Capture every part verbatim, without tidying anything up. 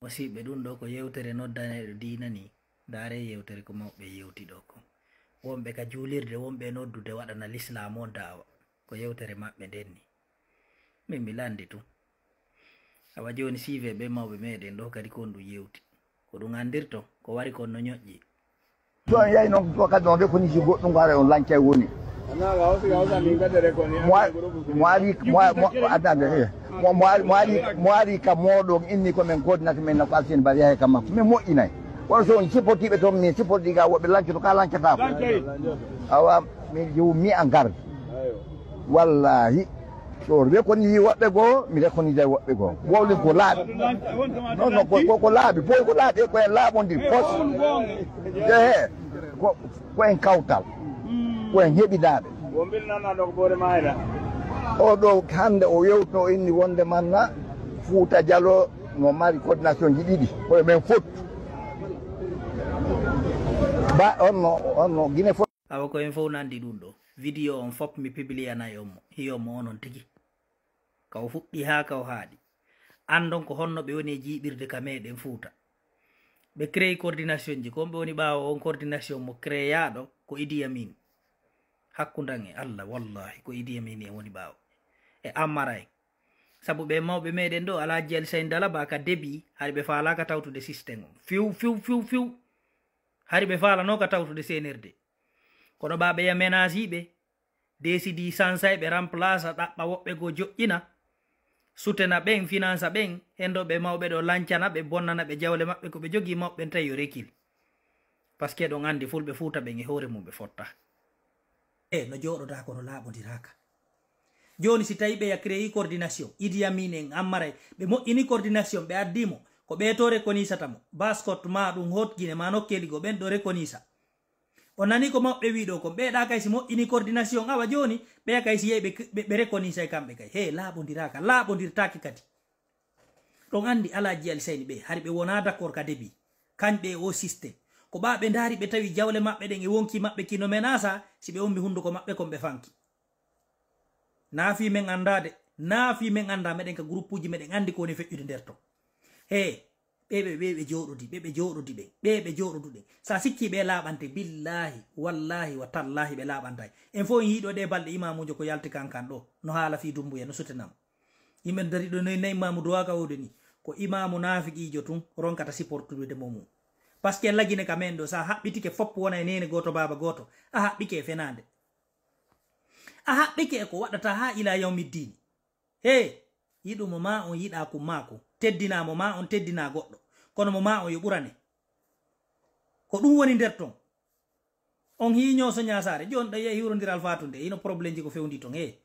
Musiɓɓe, ɗum ɗo ko yewtere noddaneeɗo diina ni. Ndaare yewtere ko mawɓe yewti ɗo ko. Wonɓe ka juulirde, wonɓe e noddude waɗana lislaam on daawa. Ko yewtere maɓɓe nden ni. Min mi landi tun. Awa jooni siive ɓe mawɓe meɗen ɗo kadi ko on ɗum yewti. Ko ɗum andirto, ko wari kon no ñoƴƴi. Ɗon yahi noon ɗo kadi on rekoniji goɗɗum ko ara on lancay woni. Mo ari, mo ari, mo, mo, mo ari, mo ari, mo ari ka mooɗon inni ko men coordinateur men na ko Alseni Bari yahay ka makko. Min moƴƴinay. Kono so on supportiiɓe toon, min supporti ga woɓɓe lancoto ka lancataako. Awa, min jewu mi a garde. Wallahi. So rekoniji woɓɓe goo, mi rekonijay woɓɓe goo. Wowlin ko laaɓi. Non, non, ko, ko, ko laaɓi. Fof ko laaɓi, ko en laaɓondir. Pos. Ehe. Ko, ko en kawtal. Ko en heɓidaaɓe. Won mbiɗo nanna ɗo ko Boore Maayra. O ɗo hannde o yewtino, o inni wonde manna Fuuta Jalo no mari coordination ji ɗiɗi. Ko e men fof. Ba, on no, on no Guinée fof. Awa ko en fof nandi ɗum ɗo. Video on fof mi publiyanay on mo. Hiyo mo onon tigi. Ka o fuɗɗi haa ka o haaɗi. Andon ko honno ɓe woni e jiiɓirde ka meɗen Fuuta. Ɓe créé coordination ji, ko on ɓe woni ɓaawo on coordination mo crééyaaɗo ko Idi Amin. Hakkundan e Allah, wallahi ko Idi Amin en woni ɓaawo. E Ammara en. Sabu ɓe mawɓe meɗen ɗo, Alhaji Alseni Dalaba ka début, hari ɓe faalaaka tawtude système on. Fiw, fiw, fiw, fiw. Hari ɓe faalanoka tawtude C N R D. Kono ɓa ɓe ya ménage ɓe, décidi sansay ɓe remplace ɗaɓɓa woɓɓe goo joƴƴina, sutena ɓen, finansa ɓen, hendo ɓe mawɓe ɗo lancana ɓe, bonnana ɓe jawle maɓɓe ko ɓe jogii mawɓe ɓen tawi yo rekil. Parce que ɗon andi fulɓe Fuuta ɓen e hoore mum ɓe fotta. E no jooɗoda kono laaɓondiraka. Jooni si tawi ɓe ya créé coordination, Idi Amin en Ammaray, ɓe moƴƴini coordination, ɓe addi mo, ko ɓe to rekonisata mo. Baskot ma ɗum hot Gine ma nokkeli goo ɓen ɗo rekonisa. O nani ko mawɓe wi ɗo kon, ɓeeɗa kay si moƴƴini coordination awa jooni, ɓeya kay si yehi ɓe, ɓe, ɓe rekonisay kamɓe kay. He, laaɓondiraka, laaɓondirtaki kadi. Ɗon andi Alhaji Alseni ɓe, hari ɓe wona d'accord ka début. Kañɓe e o système. Ko ɓa ɓe ndaari ɓe tawi jawle maɓɓe ɗen e wonki maɓɓe kino menasa, si ɓe ombi hunduko maɓɓe kon ɓe fanki. Naafi men anndaade, naafi men annda, meɗen ka groupe uji, meɗen anndi ko woni feƴƴude nder ton. He, ɓe, ɓe, ɓe, ɓe jooɗodi, ɓe, ɓe jooɗodi ɓe, ɓe, ɓe jooɗodu ɗen. Sa sikki ɓe laaɓante, billahi, wallahi, wa tallahi ɓe laaɓantay. En fof en yiiɗo ɗe balɗe imamujo ko yalti kankan ɗo, no haala fii Dumbuya, no sutenamo. Yimɓe dari ɗo noy, nayi imamu duwa ka wowde ni. Ko imamu naafiqiijo tun ronkata supportude mo mum. Parce que lagine ka men ɗo, sa haɓɓitike fop wona e nene gooto, baaba gooto, a haɓɓike e fenaande. A haɓɓike e ko waɗata haa ila yawmiddini. He, yiɗu mo ma on yiɗa kum maako. Teddina mo ma on teddina goɗɗo. Kono mo ma on yo ɓurane. Ko ɗum woni nder ton. On hii ñooso ñaasaare. Jooni ɗo yehi hiwrondiral fatunde. Hino problème ji ko fewndi ton. He,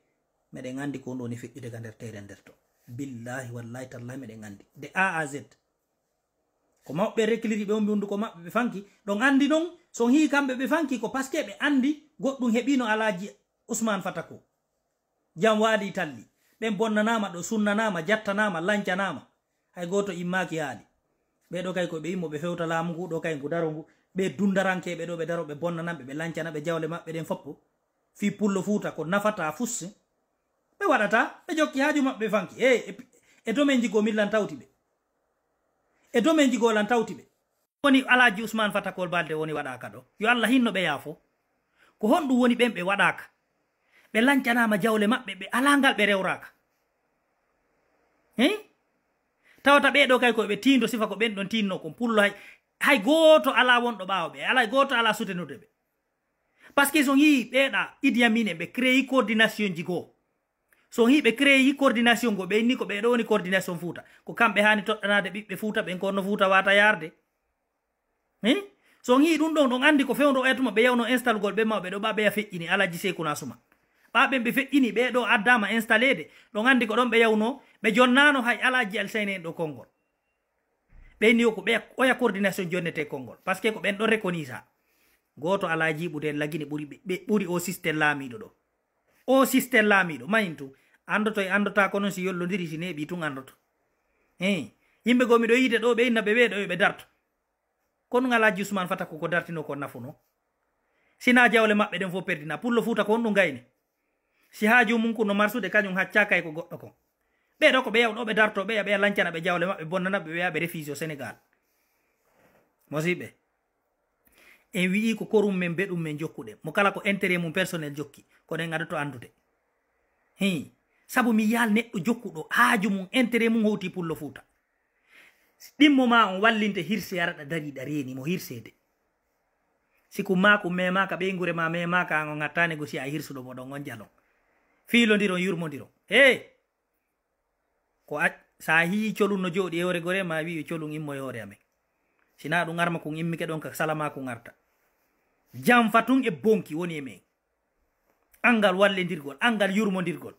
meɗen anndi ko ɗum woni feƴƴude ka nder teeren nder ton. Billahi, wallahi, tallahi, meɗen anndi. De A à Z. Ko mawɓe rekliri ɓe ombi hunduko maɓɓe ɓe fanki. Ɗon anndi non, so on hii kamɓe ɓe fanki ko parce que ɓe anndi goɗɗum heɓino Alhaji Ousmane Fatako. Jam waali talli. Ɓen bonnanaama ɗo, sunnanaama, jattanaama, lancanaama. Hay gooto immaaki haali. Ɓee ɗo kay ko ɓe immo ɓe fewta laamu ngu ɗo kay ngu daro ngu. Ɓe dundarankeeɓe ɗo ɓe daro ɓe bonnana ɓe, ɓe lancana ɓe jawle maɓɓe ɗen foppo. Fii pullo Fuuta ko nafata fusse. Ɓe waɗata, ɓe jokki haaju maɓɓe ɓe fanki. E, e, e domaine ji goo min lan tawti ɓe. E domaine ji goo lan tawti ɓe. Woni Alhaji Ousmane Fatakol Balde woni waɗaaka ɗo. Yo Allah hinno ɓe yaafo. Ko honɗum woni ɓen ɓe waɗaaka? Ɓe lancanaama jawle maɓɓe, ɓe alaa ngal ɓe rewraaka. Hein? Tawata ɓee ɗo kay ko ɓe tiindo sifa ko ɓen ɗon tiinno kon pullo hay, hay gooto alaa wonɗo ɓaawo ɓe, alaa gooto alaa sutenude ɓe. Parce que so yii ɓeeɗa Idi Amin en ɓe créé coordination ji goo. So yii ɓe créé coordination goo, ɓe inni ko ɓee ɗo woni coordination Fuuta. Ko kamɓe haani toɗɗanaade ɓiɓɓe Fuuta ɓen ko no Fuuta waata yaarde. Hein? So on yii ɗum ɗon, ɗon anndi ko fewndo oya tuma ɓe yawno installugol ɓe mawɓe ɗo ɓa ɓeya feƴƴini Alhaji Seykuna Suma. Ɓa ɓen ɓe feƴƴini ɓe ɗo addaama installeede, ɗon anndi ko ɗon ɓe yawno, ɓe jonnaano hay Alhaji Alseyni en ɗo konngol. Ɓe ni ko ɓe oya coordination jonnete konngol. Parce que ko ɓen ɗon rekonisa. Gooto alaa jiiɓude en lagine ɓuri ɓe, ɓe ɓuri o système laamiiɗo ɗo. O système laamiiɗo, mahin tun. Anndoto e anndota ko non si yollondiri si neeɓi tun anndoto. Hein. Yimɓe goo miɗo yiide ɗo ɓe inna ɓe ɓee ɗo yo ɓe darto. Ko ɗum Alhaji Usman Fata ko ko dartino ko nafuno. Sina jawle maɓɓe ɗen fof perdina. Pullo Fuuta ko honɗum gayni? Si haaju mum ko no marsude kañum haccaaka e ko goɗɗo kon. Ɓeeɗo ko ɓe yaw ɗo ɓe darto ɓeya ɓeya lancana ɓe jawle maɓɓe bonnana ɓe ɓeya ɓe refusio Sénégal. Mosiɓɓe, en wi'i ko korum men beɗum men jokkuɗe mo kala ko intérêt mum personnel jokki, kono en adoto anndude. Hi, sabu mi yaal neɗɗo jokkuɗo haaju mum intérêt mum howti pullo fuuta. Ɗimmo ma on wallinte hirse araɗa dariɗa reeni mo hirsede. Siku maku memaka ɓeygure ma memaka an on hatta négocier a hirsuɗo mo ɗon on jalon. Fiilondiron yurmondiron. Hey! Ko a sa hiyi colun no jooɗi e hoore gore ma wi'i colun immo e hoore amen. Sina ɗum arma kun immike ɗon ka salama kun arta. Jam fa tun e bonki woni e men. Angal wallindirgol, angal yurmondirgol.